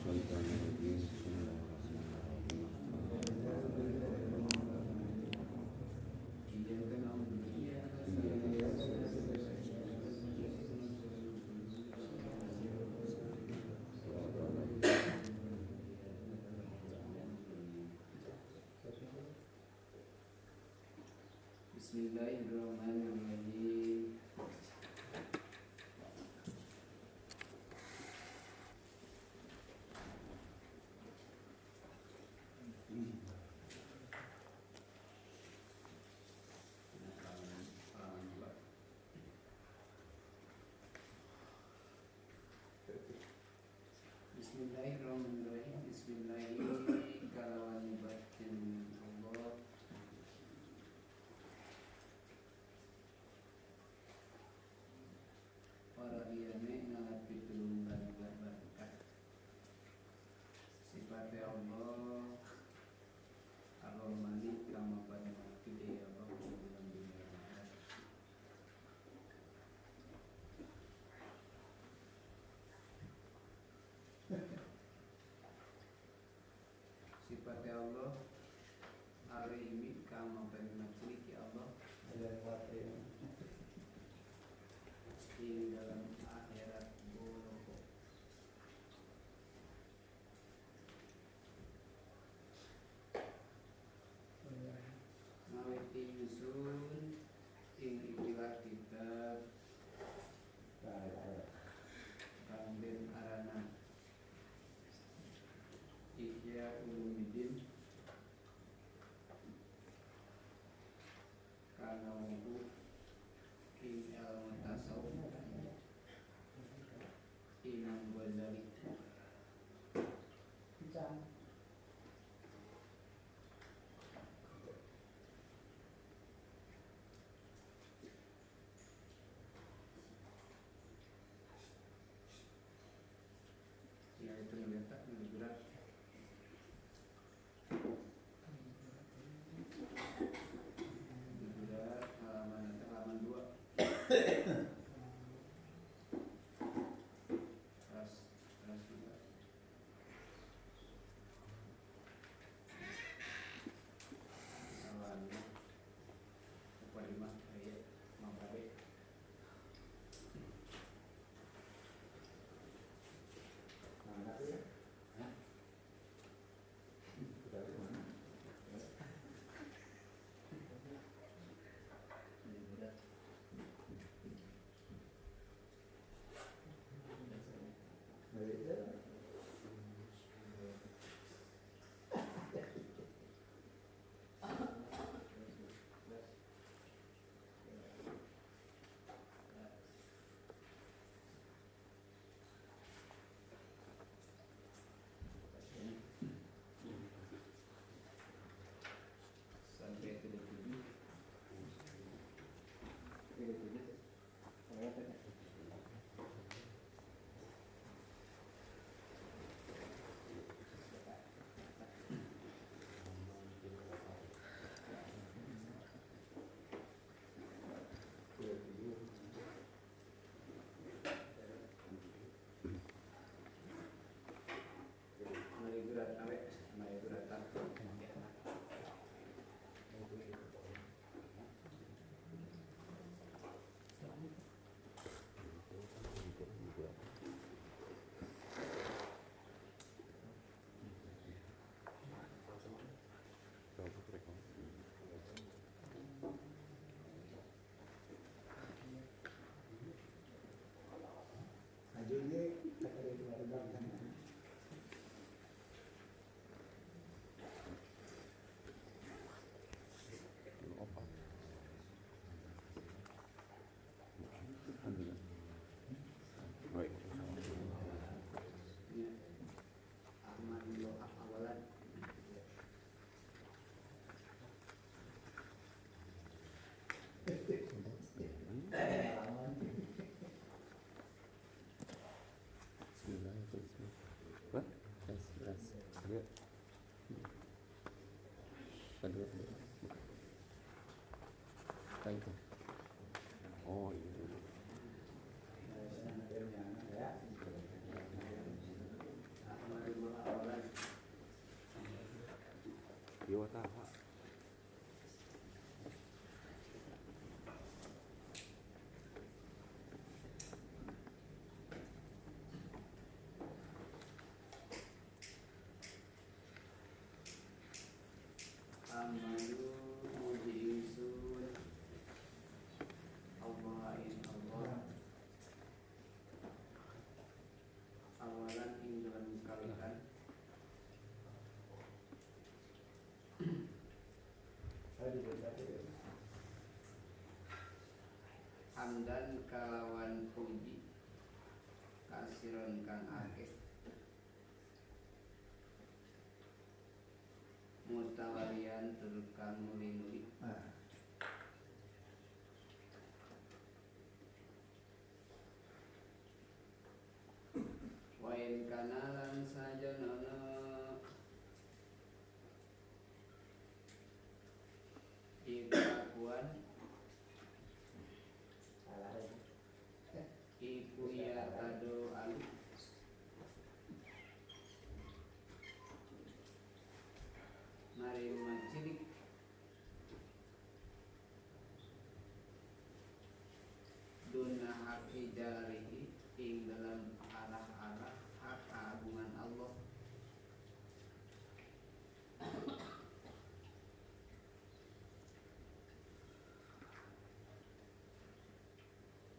minasyaitonirrajim. Bismillahirrahmanirrahim. Bismillahirrahmanirrahim. Bismillahirrahmanirrahim. Bismillahirrahmanirrahim. Kalawan batin Allah. Para liyane ngalat pitulung lan barokah. Sifate Allah Ar-Rahmani kang mapan gede Allah dalam dunia akhirat. Sifate Allah Ar-Rahimi kang mapan cilik ya Allah di dalam akhirat boloko. Ngawiti nyusun ing ikilah kitab kang den arana Ihya Ulumuddin kana wudu ing ilmu tasawuf Imam Ghazali. Ya itu meletak menggerak. Menggerak halaman 2. Ras juga. Halaman 5 ayat mabade. Hah? Sampai ke 7. Bismillahirrahmanirrahim. Dewa tawa. Amalu muji ingsun Allah ing Allah awalan ing dalam kawitan hamdan kalawan puji kasiron kang akeh mutawalian tur kang nuli-nuli wain kanalan sajanono iku akuan iku ya tado alu marima cilik duna haki jalalihi ing dalam arah-arah hak keagungan Allah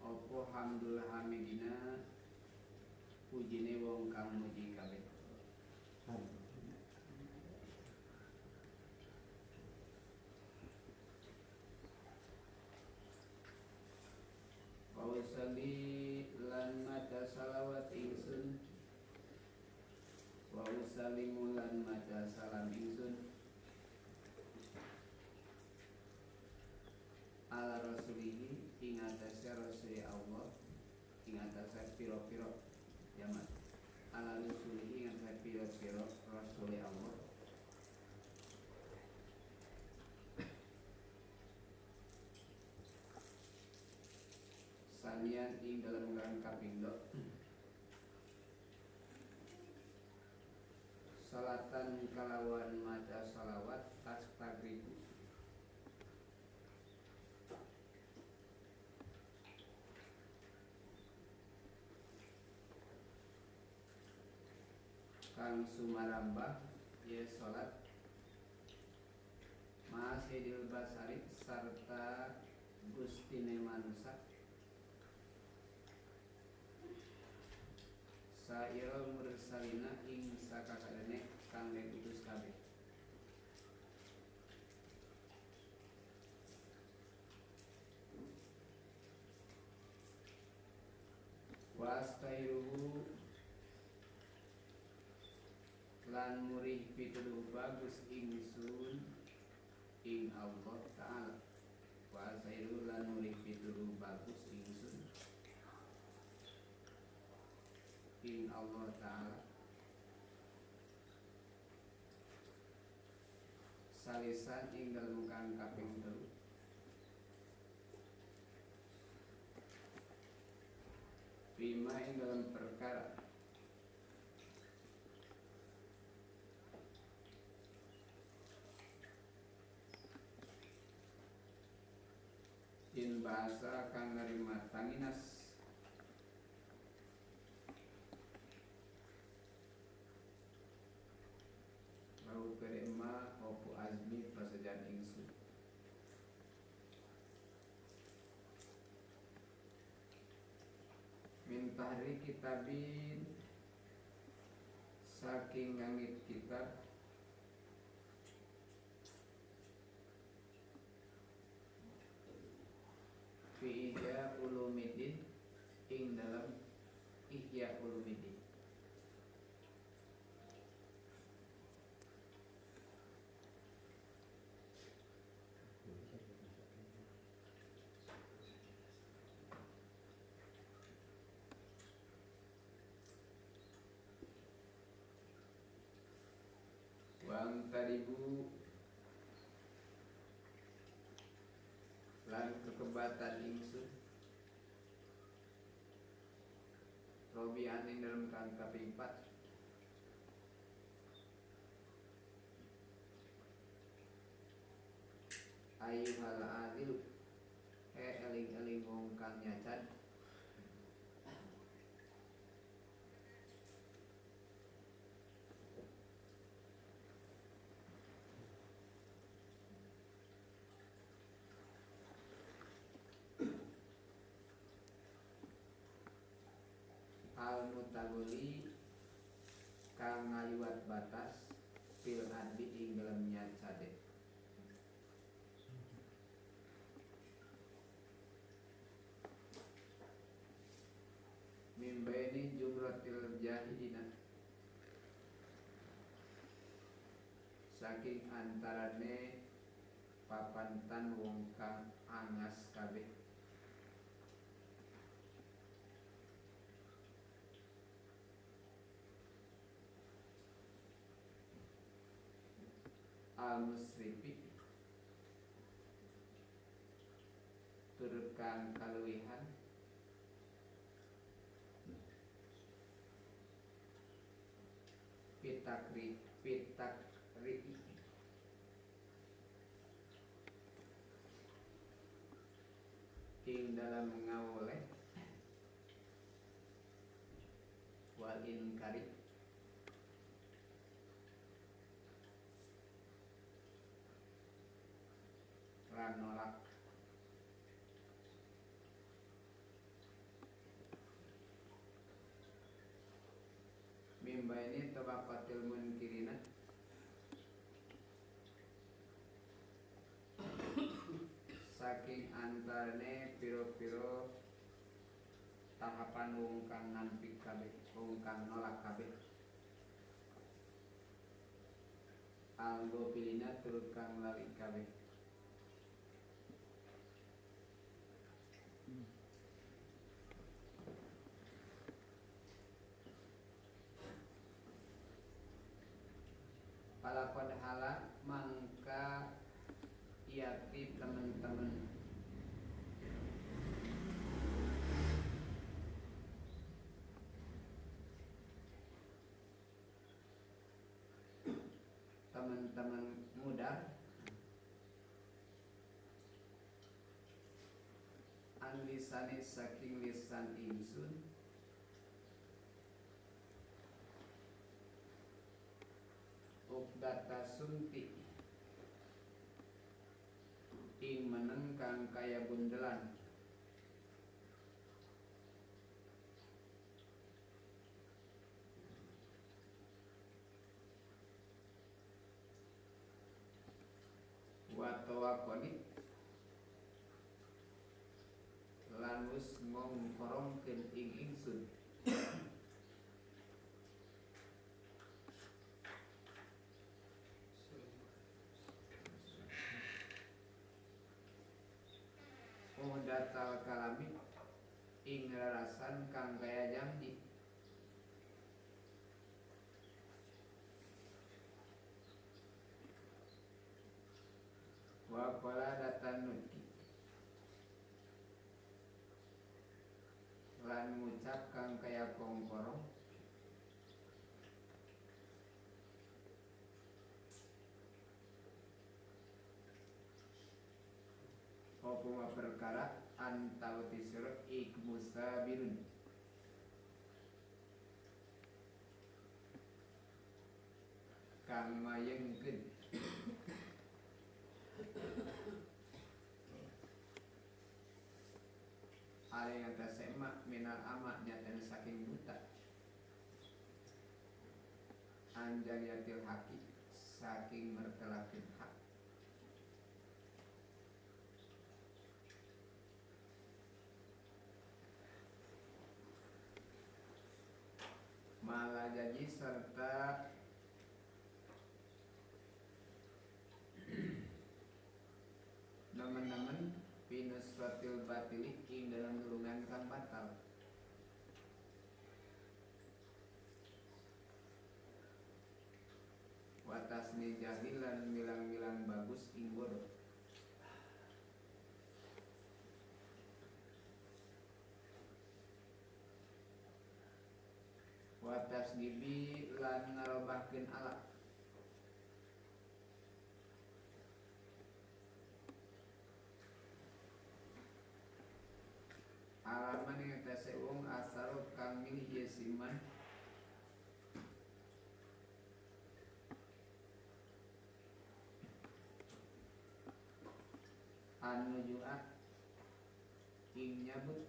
opo hamdul hamidina pujine wong kang muji kabeh. Wa usalli lan maca salawat ingsun wa usallimu lan maca salam ingsun ala rasulihi ing atase rasuli Allah ing atase pira-pira jamak ala rasulihi ing atase pira-pira rasuli Allah sanian ing dalam kang kapindho salatan kalawan maca salawat tastagribu kang sumarambah ye salat masidil basari sarta gustine manusa sairul mursalina ing sakakadene kang den utus kabeh. Wastairuhu lan murih pituduh bagus ingsun ing Allah Ta'ala. Wastairuhu lan murih pituduh bagus ingsun ing Allah Ta'ala salisan ing dalem kang kaping telu bima ing dalem perkara in bahasa kang nerima tanginas lahu kerema opo azmi pasejan ingsun min tahri kitabin saking ngangit kitab fi ihya ulumuddin ing dalam Ihya Ulumuddin. Wang taribu lan kekebatan ingsun robian ing dalem kang kaping 4 Ayyuhal adil he eling-eling wong kang nyacad al mutagoli kang ngaliwat batas fil adli ing dalem nyacade. Mimbaini jumratil jahilina saking antarane papantan wong kang angas kabeh. Al musrifi tur kang kaluwihan pitakri ing dalam ngawoleh wal inkari lan nolak mimbaini tabaqatil munkirina saking antarane piro-piro tahapan wong kang nampik kabeh, wong kang nolak kabeh. Algo pilina tur kang lali kabeh. Palakon hala mangka iati teman-teman teman-teman muda an lisani saking lisan ingsun uqdata sunti ing meneng kang kaya bundelan wa tawakoni lan wis ngongkorongkeun ing ingsun datal kalami ing rarasan kang kaya janji wa qala datan nutki lan ngucap kang kaya kongkorong apa perkara antau tisir ik musabirun kang mayengkeun ale ngatasé mak minal ama nyatane saking buta anjaliatil haki saking mertelakeun hak. Malah janji serta nemen-nemen pinusratil batili ing dalam nulungan kang batal. Watasni jahilan milang-milang bagus ing bodoh. Watas gibi lan ngarobahkeun ala. Anu juat ing nyabut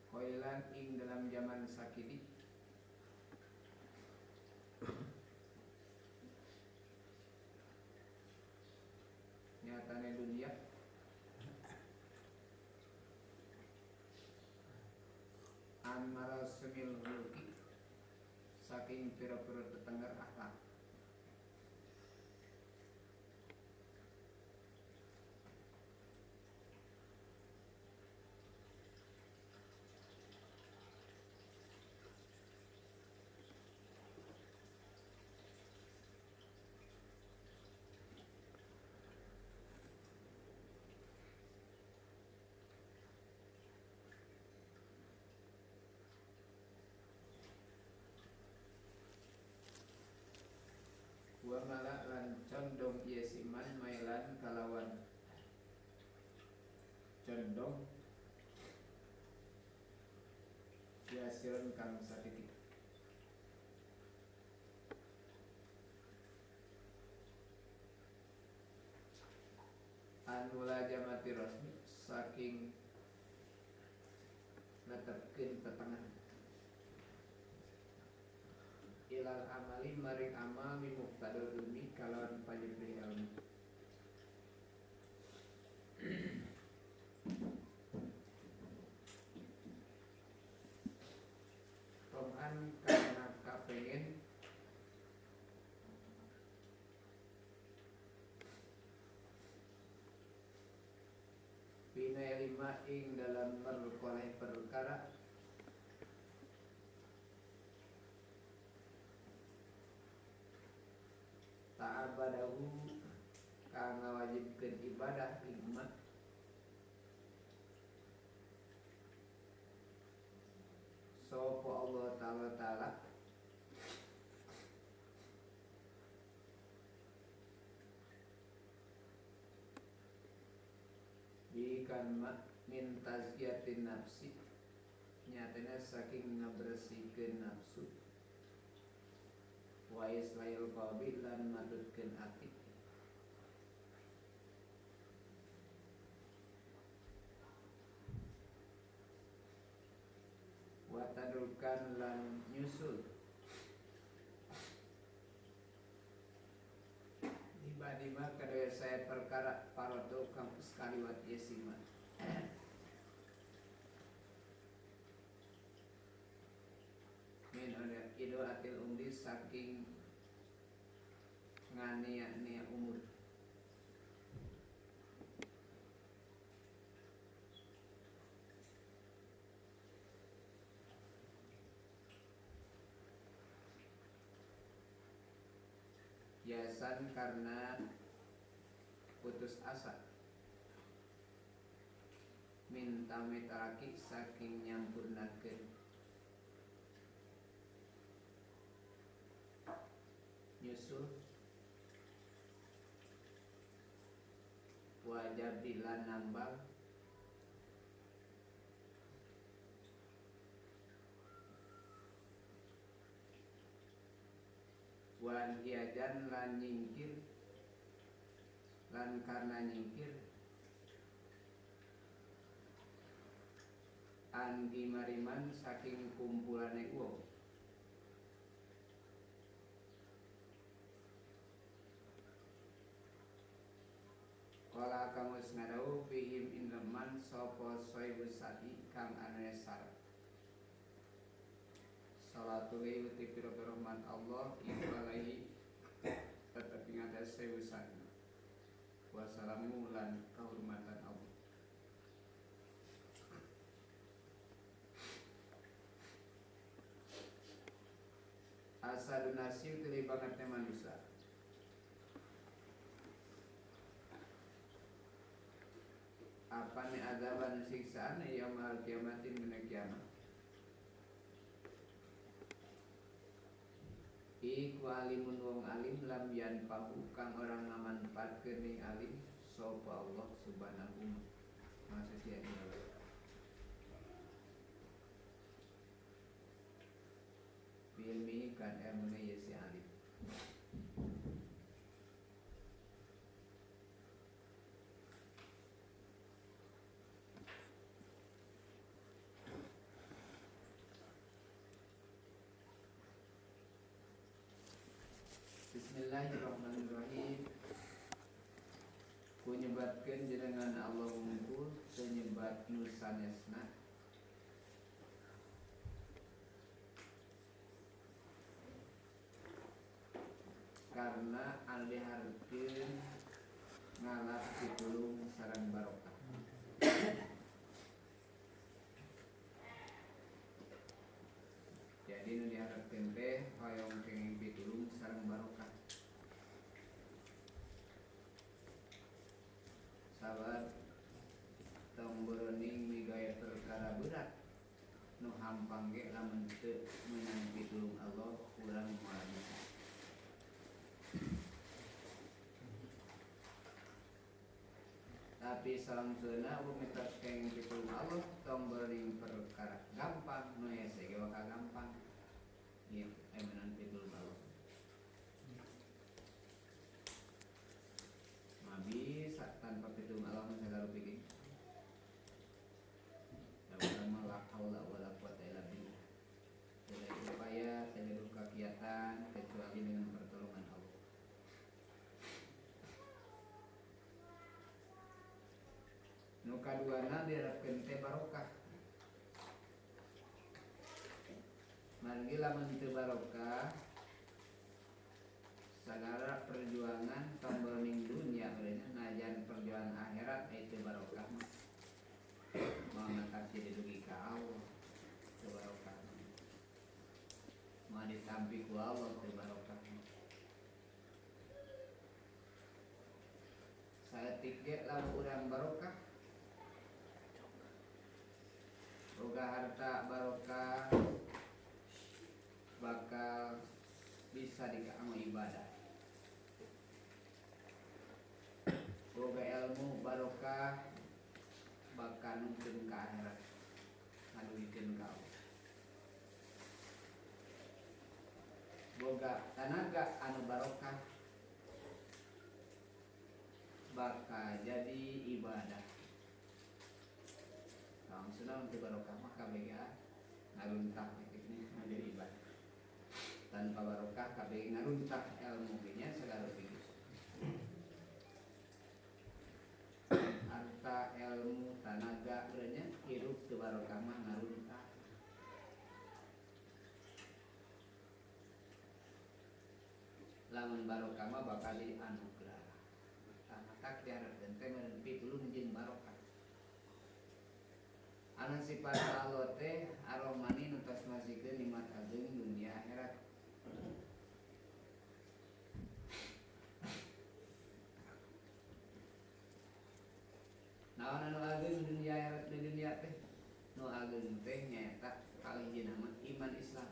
koilan ing dalam zaman sakidi nyatane dunia an marasimil huluki saking pira-pira tetengger akhlak. Wa malak lan condong ieu siman mailan kalawan condong yasiron kang sakitik. An mulajamati rasmi saking netepkeun tetengan ilal amali maring amal mimuqtadal ilmi kalawan panyebri ilmu. Toman karena kapengen bina lima ing dalam merkoleh perkara ta'abadahu kang ngawajibkeun ibadah ing ma sapa Allah ta'ala ta'ala bikan ma min tazkiyatin nafsi nyatana saking ngabersihkeun nafsu wa islail qalbi lan madutkeun ati wa tadrukan lan nyusul tiba-tiba kadaya saya perkara paroto kang sekaliwat yesima min ido atil umri saking ngania-nia umur. Yasan karena putus asa minta metalaki saking nyampurnakeun nyusul wajab dilan nambal wan hiajan lan nyingkir lan karena nyingkir andi mariman saking kumpulane wong. Kala kang wis ngadhawuh fihim inleman sapa sahibu sadi kang anane syarat. Salatu uti pira-pira rahmat Allah iku alaihi tetep ing atase sahibu sadi. Wassalamu lan kahormatan Allah. Asadun nasi tuli bangetnya manusia. Apa nih azaban siksaan yaumul kiamatin dina kiamat. Iku alimun wong alim lam yanfahu kang orang ngamanfaatkeun ning alim sapa Allah subhanahu wa ta'ala. Bilmi kan ilmune ye si alim. Bismillahirrahmanirrahim. Ku nyebatkeun jenengan Allah wungkul teu nyebat nu sanesna. Karena anu dihareupeun ngalap pitulung sareng barokah. Jadi nu dihareupeun teh hoyong kenging pitulung sareng barokah. Sabar tong beurening migawe perkara berat nu hampang ge lamun teu meunang pitulung Allah urang moal bisa. Tapi salangseuna upami tos kenging pitulung Allah tong beurening perkara gampang nu hese ge bakal gampang. Ieu meunang pitulung Allah. Bisa tanpa pitulung Allah mah sagala pikir. Da urang mah la haula wala quwata illa billah. Tidak upaya, tidak kegiatan kecuali dengan pertolongan Allah. Nu kaduana diharapkeun teh barokah. Margi lamun teu barokah sagala perjuangan tombol ning dunia urangnya najan perjuangan akhirat itu barokah mah moal ngangkat jadi dugi ka Allah teu barokah moal ditampi ku Allah teu barokah mah. Saeutik ge lamun urang barokah boga harta barokah bakal bisa dikaanggo ibadah. Boga ilmu barokah bakal nungkeun ka akhirat ngadugikeun ka Allah. Boga tanaga anu barokah bakal jadi ibadah. Langsung teu barokah mah kabeh ngaruntah kitu jadi ibadah. Tanpa barokah kabeh ngaruntah ilmu ge nya sagala pikir. Harta, ilmu, tanaga urangnya hirup teu barokah mah ngaruntah. Lamun barokah mah bakal jadi anugerah. Tah matak diharapkeun teh meureun pitulung jeung barokah. Anu sifat Allah teh Ar-Rahmani nu tos masikeun nikmat ageung dunia akhirat. Naon anu ageung dunia akhirat di dunia teh? Nu ageung teh nyaeta kalihjeuna mah iman Islam.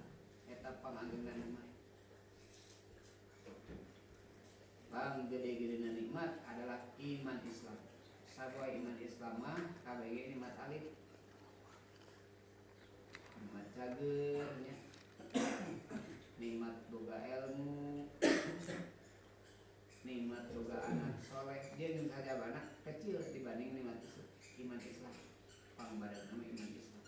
Eta pangageungna mah. Pang gede-gedena nikmat adalah iman Islam. Sabuah iman Islam mah kabeh nikmat alit. Nikmat cager nya. Nikmat boga ilmu, nikmat boga anak soleh. Dia saja anak kecil dibanding nikmat iman Islam. Pangbadan nama iman Islam.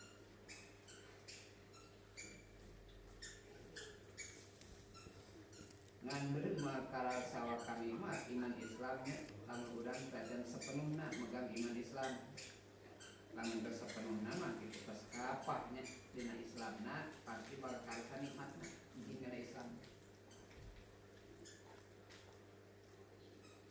Ngan beureum mah karasa kami mah iman Islamnya lamun urang tajan sepenuhna megang iman Islam. Lamun teu sepenuhna mah kitu pas kapahnya dina Islamna pasti bakal karasa nikmatna jeung kana Islam.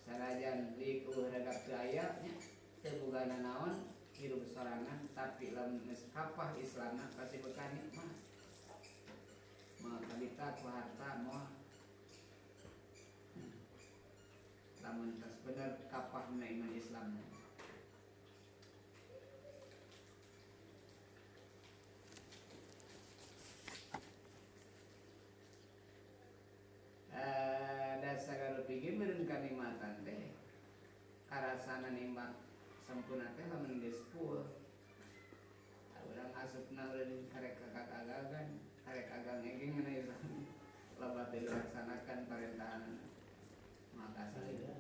Sanajan liku ragap teu aya nya teu boga nanaon hirup sorangan tapi lamun geus kapah Islamna pasti bekal nikmat. Moal kabita ku harta moal. Lamun tos bener kapahna iman Islamna. Dasar pikir meureun kanikmatan teh karasana nikmat sempurna teh lamun geus full. Urang asupna urang karek kagagagan, karek agang egeng ngana Islam. Loba teu dilaksanakan parentahan maka salida.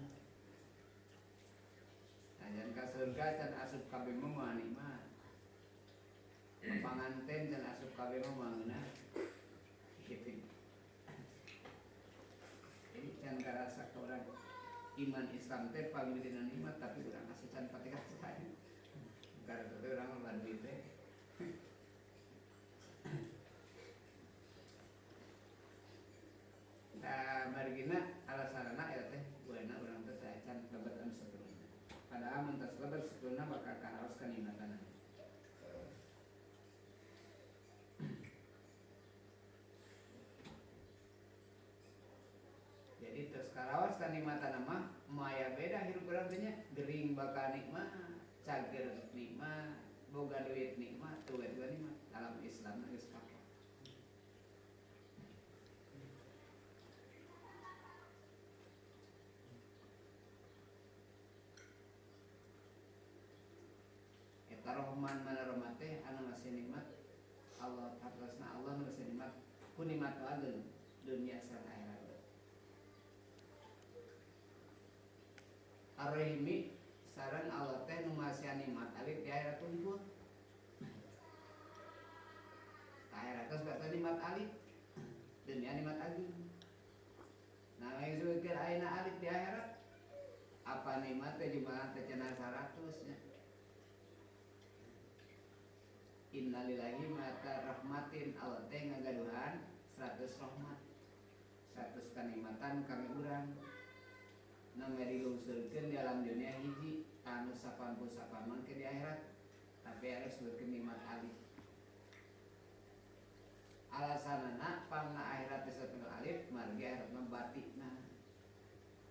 Najan ka surga can asup kabeh mah moal nikmat. Panganten can asup kabeh mah moal ngeunah. Kitu. Jadi can karasa Iman Islam teh panggilina nikmat tapi urang asa can pati karasa. Karena teh urang mah duit teh. Nah, margina alasanana eta teh buena urang teh can lebet anu saperuna. Padahal mun tos lebet saperuna bakal karaos kanikmatanna. Jadi terus karaos kanikmatan mah maya beda hirup urang teh nya, gering bakal nikmat, cager nikmat, boga duit nikmat, tuwe juga nikmat. Dalam Islam geus pake. Eta Rahman mana rahmat teh anu ngasih nikmat Allah atasna Allah nu ngasih nikmat ku nikmat ageung dunia sareng akhirat. Ar-Rahimi sareng Allah teh nu masihan nikmat alit di akhirat unggul. Akhirat geus bata nikmat alit, dunia nikmat ageung. Nah, yang disebutkeun ayeuna alit di akhirat apa nikmat teh jumlahna teh cenah 100 nya. Innalillahi mata rahmatin Allah teh ngagaduhan 100 rahmat. 100 kanikmatan kami urang. Namanya dilungsurkeun di alam dunia hiji anu 88 mangke di akhirat tapi harus sebutkeun nikmat alif. Alasanana pangna akhirat teh satunggal alif margi akhirat mah batina.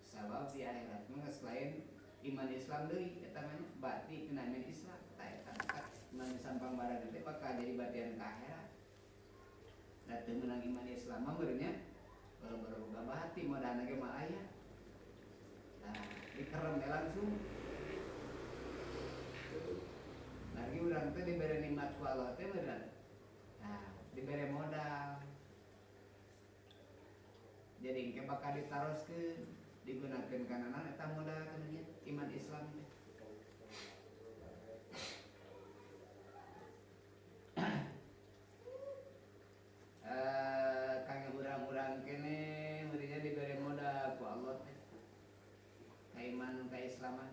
Sabab di akhirat mah geus lain iman Islam deui eta mah bati tina iman Islam tah eta iman sampang barang teh bakal jadi batian ka akhirat. Da teu meunang iman Islam mah meureunnya baru-baru boga bati modalna ge mah aya. Nah, dikerem ya langsung. Lagi urang teh dibere nikmat ku Allah teh bener. Nah, dibere modal. Jadi engke bakal ditaroskeun, digunakeun kana naon eta modal teh nya iman Islam teh. Kangge urang-urang kene meureunnya dibere modal ku Allah teh. Kaiman keislaman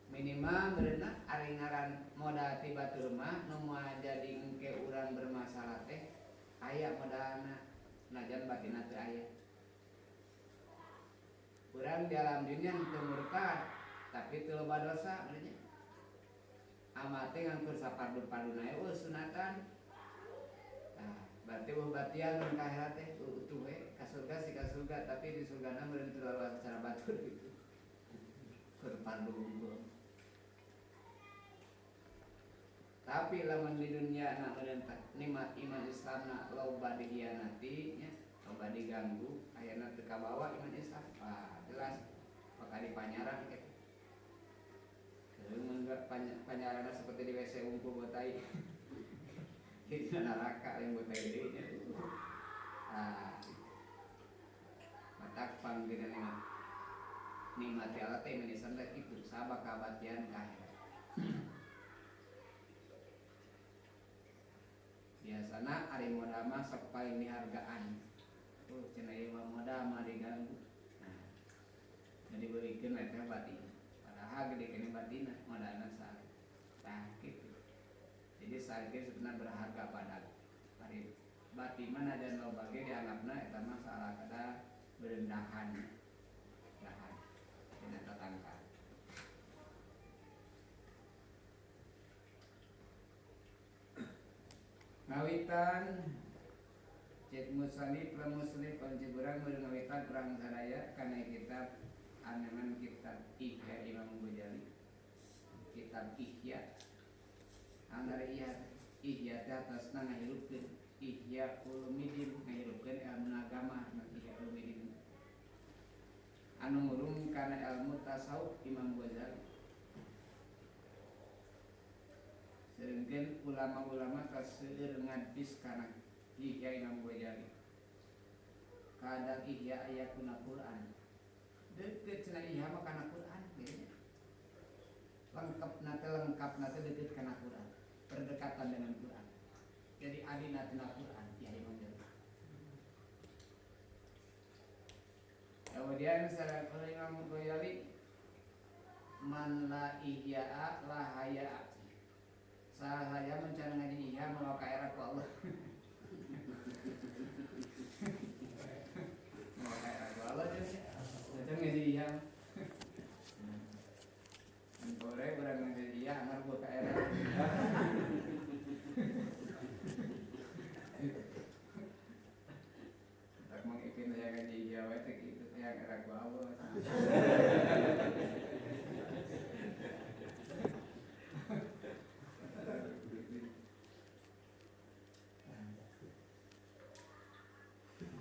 minimal berenang ari ngaran modal ti batur mah nu moal jadi engke urang bermasalah teh aya modalna najan batinna teu aya. Urang di alam dunia teu murtad tapi teu loba dosa meureun nya. Amal teh ngangkur sapardu-parduna eueuh sunatan. Nah, berarti eueuh batian mun ka akhirat teh utuh we ka surga sih ka surga tapi di surgana meureun teu lawan secara batur gitu. Keur pardu unggul. Tapi lamun di dunia na meureun nikmat iman Islamna loba dihianati nya, loba diganggu, ayana teu kabawa iman Islam. Wah, jelas bakal dipanyaran kitu. Keun panyarana seperti di WC unggul botai. Di neraka yang botai deui nya. Ah. Matak panggilan nikmat. Nikmati Allah teh iman Islam teh kitu sabab kabatian ka akhirat. Biasana ari modal mah sok paling dihargaan. Tuh cenah ieu mah modal mah diganggu. Nah, jadi beulikeun we teh batina. Padahal gede keneh batina modalna sae. Tah kitu. Jadi sae ge sebenarnya berharga badag. Ari bati mah najan loba ge dianggapna eta mah salah kada berendahan. Dahan dina tatangka. Ngawitan cek musanib la musnif panci urang beureum ngawitan urang sadaya kana kitab aneman kitab Ihya Imam Ghazali. Kitab Ihya. Antara Ihya Ihya teh atasna ngahirupkeun Ihya Ulumuddin ngahirupkeun ilmu agama Ihya Ulumuddin. Anu ngurung kana ilmu tasawuf Imam Ghazali. Sedangkan ulama-ulama taseueur ngadis kana Ihya Imam Ghazali. Kadang Ihya aya kuna Quran. Deukeut cenah Ihya mah kana Quran gitu. Lengkap nate deukeut kana Quran. Berdekatan dengan Quran. Jadi adina tina Quran Ihya Imam Ghazali. Kemudian sareng Imam Ghazali man la ihya'a la haya'a. Sahaya mencari ngaji ihya mau ka era ku Allah. Mau ka era ku Allah jeung ngaji ihya. Boleh urang ngaji ihya angar ku ka era. Tak mengipin aya ngaji ihya we teh kitu yang era ku Allah.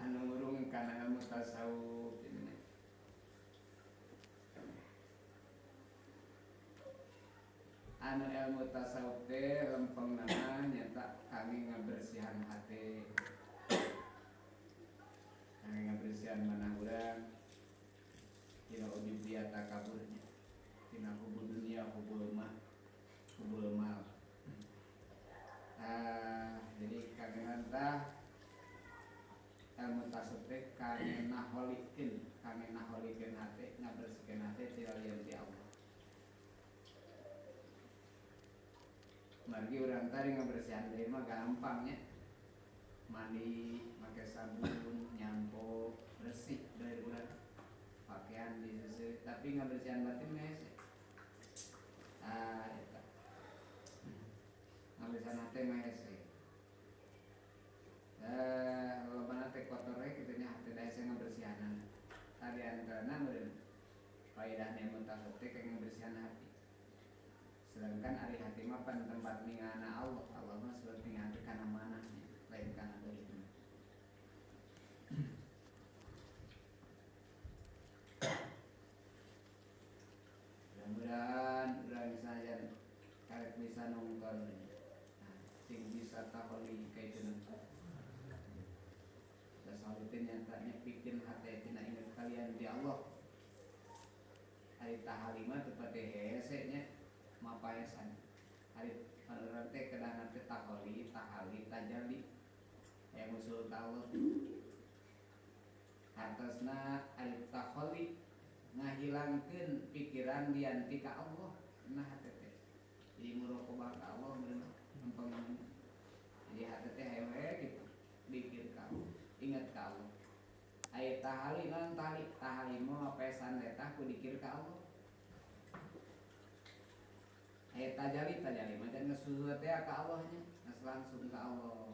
Anu ngurung kana ilmu tasawuf ini. Anu ilmu tasawuf teh lempeng nama nyata kami ngabersihan hati. Kami ngabersihan mana urang tina ujub dia takaburnya, tina hubul dunia, hubul mah, hubul mal. Jadi kagenan tah ilmu tasawuf teh kami naholikeun hati, ngabersihkeun hati ti lian ti Allah. Margi urang tadi ngabersihan deui mah gampangnya. Mandi, make sabun, nyampo, bersih dari urang. Pakaian disesuai, tapi ngabersihan batin mah hese. Ah, eta. Ngabersihan hati mah hese. Lolobana teh kotor we kitu nya hati da hese ngabersihanan. Tadi antarana meureun faedah ilmu tasawuf teh ka ngabersihan hati. Sedangkan ari hati mah pan tempat ningana Allah, Allah mah sebab ningana kana manahnya, lain kana beureum. Mudah-mudahan urang saja karek bisa nonton, nah, sing bisa taholi kaituna. Tasawuf teh nyatanya bikin hati tina ingat kalian di Allah. Ari tahali mah teu pati hese nya mapaesan. Ari urang teh kedahna teh taholi, tahali, tajalli. Aya usul ta Allah. Hartosna ari taholi ngahilangkeun pikiran dianti ka Allah nah hate teh. Jadi muraqabah ka Allah meureun lempeng. Jadi hate teh hayo we gitu, pikir ka Allah, ingat ka Allah. Aya tahali non tahali, tahali mah mapaesan teh ku dikir ka Allah. Aya tajali, tajali mah can geus teh ka Allah nya, geus langsung ka Allah.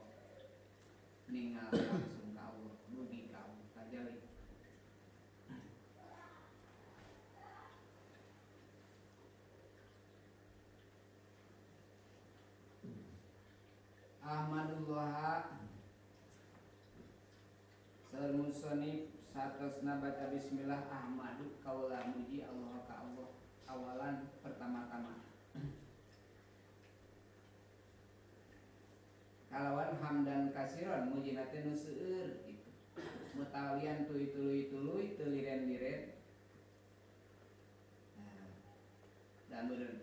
Ningal langsung ka Allah, dugi ka Allah, tajali. Ahmadullah Saur musonif satosna baca bismillah ahmadu kaula muji Allah ka Allah awalan pertama-tama kalawan hamdan kasiron mujina teh nu seueur gitu mutalian tuluy-tuluy teu liren-liren. Nah, dan meureun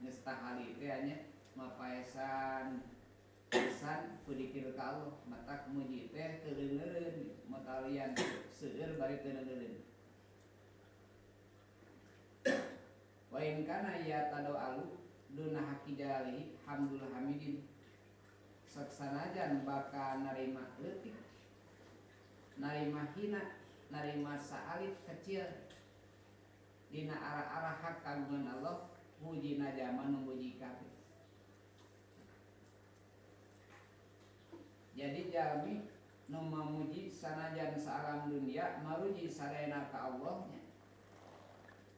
geus tahali teh nya mapaesan pisan ku dikir ka Allah matak muji teh teu leuneureun mutalian seueur bari teu leuneureun. Wa in kana ya tadawalu duna haqi jalalihi hamdul hamidin saksanajan bakal narima leutik narima hina narima saalit kecil dina arah-arah hak kagungan Allah mujina jaman nu muji kabeh. Jadi jalmi nu mamuji sanajan saalam dunia maruji sadayana ka Allah nya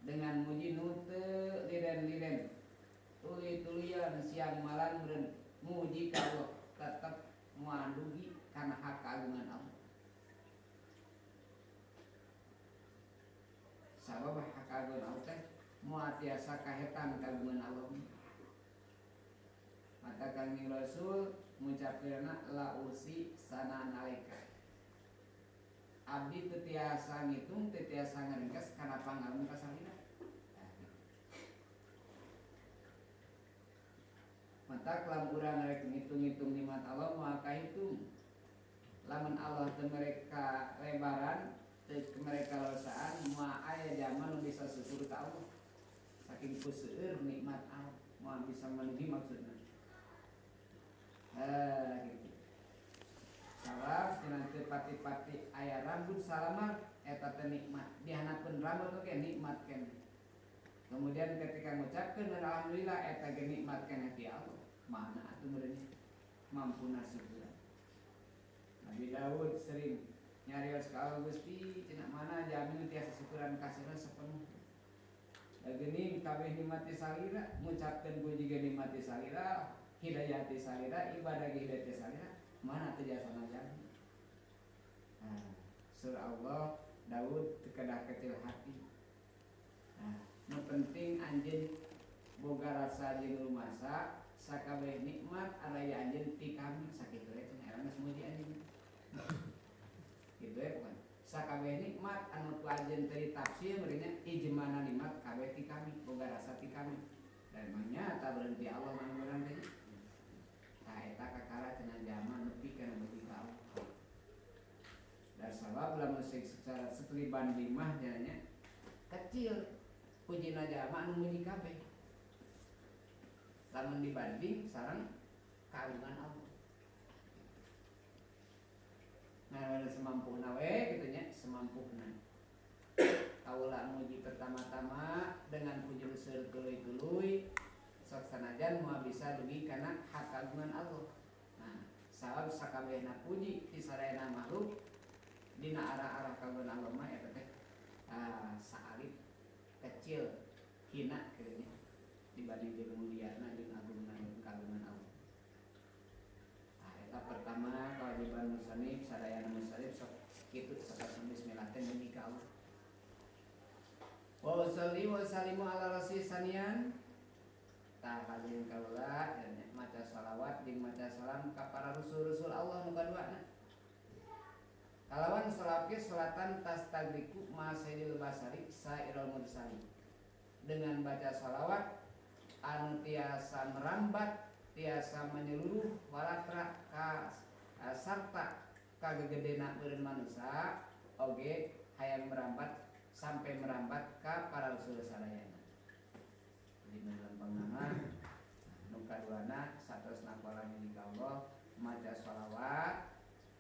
dengan muji nu teu liren-liren tuluy-tuluyan siang malam meureun muji ka Allah tetep moal dugi kana hak kagungan Allah. Sabab hak kagungan Allah teh moal tiasa kahetan kagungan Allah. Mata Kangjeng Rasul ngucapkeunna la usi sana nalika. Abdi teu tiasa ngitung, teu tiasa ngaringkes kana pangagung ka salina. Mata kelam urang rek ngitung-ngitung nikmat Allah moal kahitung. Lamun Allah teu mereka lebaran Teu mereka rasaan moal aya jalma nu bisa syukur ka Allah. Saking kuseueur nikmat Allah moal bisa memenuhi maksudna. Gitu. Sabab cenah teu pati-pati aya rambut salamar eta teh nikmat. Dihanapeun rambut oge nikmat keneh. Kemudian ketika ngucapkeun alhamdulillah eta ge nikmat keneh ti Allah. Mana atuh meureun mampuna syukur. Nabi Daud sering nyarios ka Allah, Gusti cenah mana jamin tiasa syukuran kasihna sepenuh. Da geuning kabeh nikmat ti salira, ngucapkeun puji ge nikmat ti salira, hidayah ti salira, ibadah ge hidayah ti salira, mana teu jasana jamin. Nah, surah Allah Daud teu kedah kecil hati. Nah, nu penting anjeun boga rasa jeung rumasa sakabeh nikmat araya anjeun ti kami sakitu we cenah era geus muji anjeun. Kitu we bukan. Sakabeh nikmat anu ku anjeun teu ditafsir meureunnya ijmana nikmat kabeh ti kami boga rasa ti kami. Dan emangnya tak berhenti Allah mana urang teh. Tah eta kakara cenah jalma nepi kana muji ka Allah. Dan sabab lamun secara studi banding mah nya kecil pujina jalma anu muji kabeh. Lamun dibanding sareng kagungan Allah. Nah, semampuna we kitu nya, semampuna. Kaula muji pertama-tama dengan puji seueur tuluy-tuluy sok sanajan moal bisa dugi kana hak kagungan Allah. Nah, sabab sakabehna puji ti sadayana makhluk dina arah-arah kagungan Allah mah eta teh saalit kecil hina kitu nya dibanding jeung muliana jeung agungna kagungan Allah. Nah, eta pertama kewajiban musannif sadayana musannif sok kitu satos bismillah teh muji ka Allah. Wa shalli wa sallimu ala rasul sanian. Tah kajeng kaula maca shalawat jeung maca salam ka para rasul-rasul Allah nu kaduana. Kalawan salawat salatan tastagriku ma sayyidil basari sairul mursalin. Dengan baca shalawat anu tiasa merambat, tiasa menyeluruh walatra ka sarta kagegedena beureun manusia oge hayang merambat sampai merambat ka para rasul sadayana. Jadi lempeng nama nu kaduana saterusna pola milik Allah maca shalawat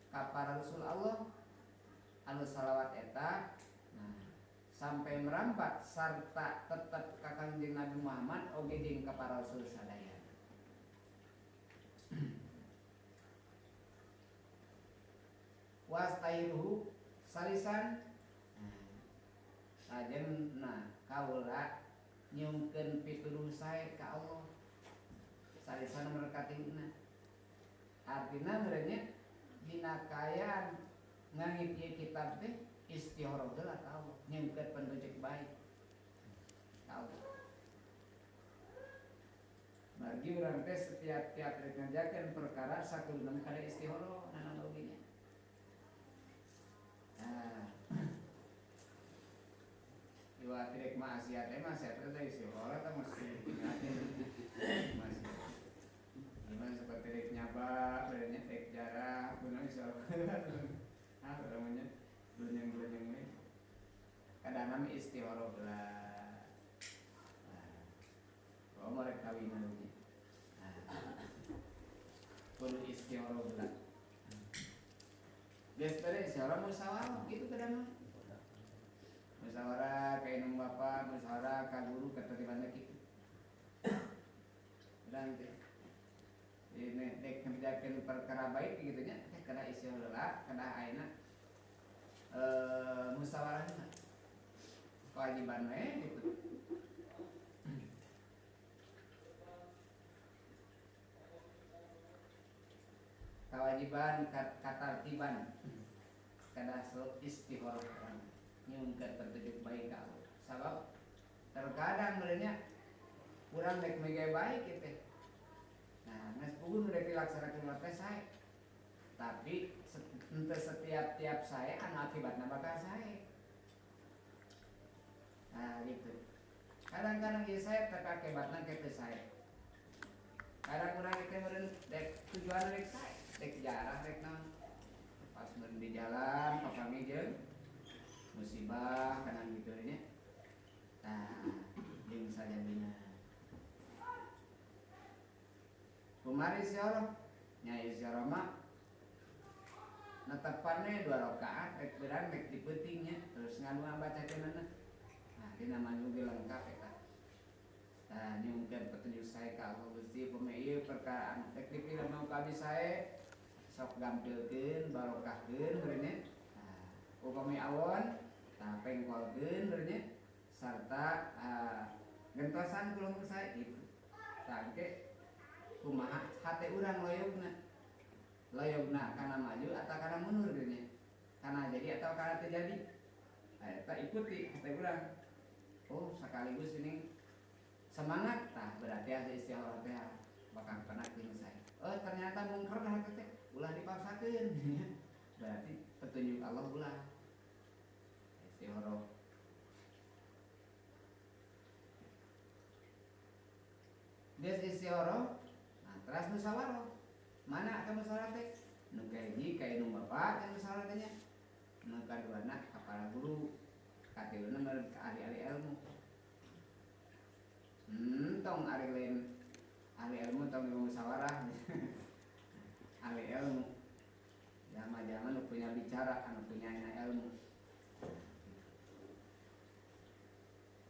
ka para rasul Allah anu shalawat eta nah sampai merambat sarta tetep ka Kangjeng Nabi Muhammad oge jeung ka para rasul sadayana. Wastairuhu salisan lajeng nah kaula nyungkeun pituduh sae ka Allah salisan merkatina artina meureunnya dina kaayaan ngangit ieu kitab teh istikharah heula ka Allah nyungkeun pentunjuk baik ka Allah. Margi urang teh setiap-tiap rek ngerjakeun perkara sakuduna kada istikharah nanaon oge nya. Nah, iwa tirek maksiat teh maksiat teh istikharah teh mesti masih. Gimana seperti rek nyaba, berenya rek jarah, guna istikharah. Ah, namanya blenyeng-blenyeng we. Kadang istikharah heula. Nah, oh mereka kawinan nya. Nah, kudu istikharah heula. Biasanya istikharah musyawarah gitu kadang. Musyawarah ka indung bapa, musyawarah ka guru ketertibanna kitu. Dan teh ini dek ngerjakeun perkara baik kitu nya teh kada istikharah heula, kada ayeuna musyawarahna. Kewajiban we gitu. Kewajiban katartiban kada istikharah nyungkeun petunjuk baik ka Allah. Sabab terkadang meureunnya urang rek mega baik kitu. Nah, geus puguh rek dilaksanakeun mah teh sae. Tapi henteu setiap-tiap sae anu akibatna bakal sae. Nah, gitu. Kadang-kadang ieu sae tapi akibatna kitu sae. Kadang urang teh meureun rek tujuan rek sae, rek jarah rek naon. Pas meureun di jalan papanggih jeung Musibah kana kitu nya. Tah jeung sajabina. Kumari istikharah nya istikharah mah netepannya 2 rakaat rek beurang rek di peuting nya terus ngadua bacakeunana. Nah dina maju ge lengkap eta. Tah nyungkeun petunjuk sae ka Allah Gusti pame ieu perkara anu rek dipilih mau ka abdi sae sok gampilkeun barokahkeun meureun nya. Nah upami awon tah pengkolkeun meureun nya sarta gentosan kula nu sae kitu. Tah engke kumaha hate urang loyogna. Loyogna kana maju atau kana mundur nya. Kana jadi atau kana teu jadi. Nah, eta ikuti hate urang. Oh, sekaligus ini semangat tah berarti hasil istikharah teh bakal pernah jeung sae. Oh, ternyata mungker hate teh ulah dipaksakeun. Berarti petunjuk Allah ulah. Istikharah. Des istikharah, nah teras musyawarah. Mana ka musyawarah teh? Nu kahiji ka indung bapak ka musyawarah teh nya. Nu kaduana ka para guru, katiluna meureun ka ahli-ahli ilmu. Tong ari lain ahli ilmu tong musyawarah. Ahli ilmu. Zaman-zaman nu punya bicara anu punya ilmu.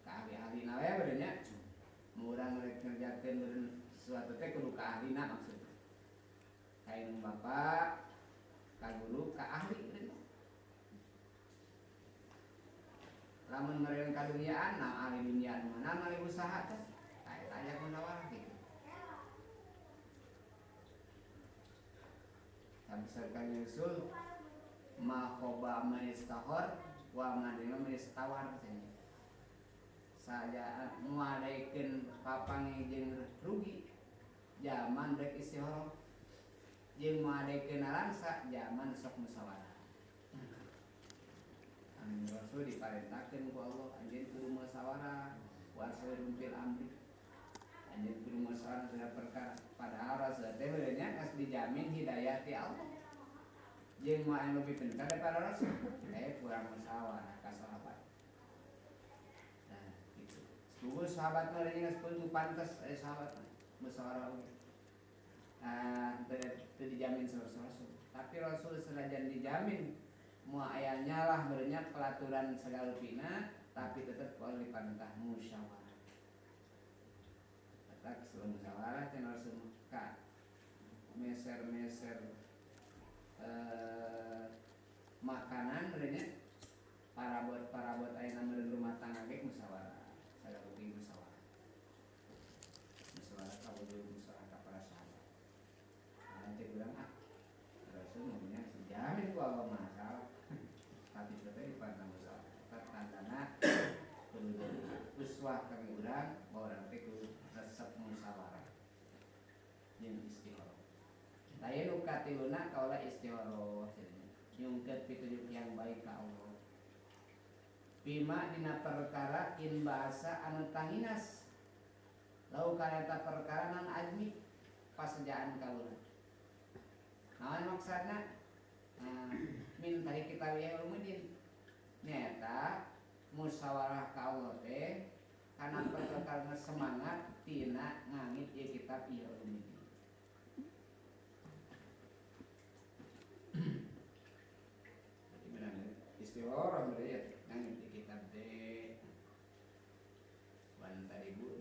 Ka ahli-ahlina we meureun nya. Urang rek ngerjakeun meureun sesuatu teh kudu ka ahlina maksudna. Ka indung bapak, ka guru, ka ahli meureun. Lamun meureun ka duniaan, nah ahli dunia nu mana ahli usaha teh. Tah eta aya musyawarah kitu. Sabesarkan usul ma khoba man istahor wa ma dima man istawar cenah. Saja muadaikeun papangi jeung rugi zaman rek istikharah jeung muadaikeun nalangsa zaman sok musyawarah. Anu Rasul diparentahkeun ku Allah anjeun kudu musyawarah wa asrul fil amri. Anjeun kudu musyawarah segala perkara. Padahal Rasul teh heueuh nya geus dijamin hidayah ti Allah. Jeung moal anu lebih pintar daripada Rasul, kurang musyawarah ka sahabat. Tunggu sahabat mah geus kudu pantes sahabat musyawarah oge. Nah, teu dijamin Rasul. Tapi Rasul senajan dijamin moal aya nyalah meureun nya pelaturan segala rupina, tapi tetep kudu diperintah musyawarah. Eta sebelum musyawarah teh Rasul ka meser-meser makanan meureun nya parabot-parabot ayeuna meureun rumah tangga ge musyawarah. Saya rugi musyawarah. Musyawarah kabul musyawarah ka para sahabat. Nanti bilang Rasul maunya dijamin ku Allah masalah. Tapi tetep dipantang musyawarah. Tetep tandana kudu uswah kami urang bahwa urang teh kudu resep musyawarah. Jeung istikharah. Lain nu katiluna kaula istikharah cenah. Nyungkeut pitujuk yang baik ka Allah. Bima dina perkara in bahasa anu tanginas lau kana eta perkara non ajmi pasejaan kaula. Naon maksudna? Nah, min tari kita wieu lumudin. Nyaeta musyawarah ka Allah teh kana perkara semangat tina ngangit ieu kitab ieu lumudin. Jadi menang istikharah berarti ya ngangit di kitab teh. Wan tadi bu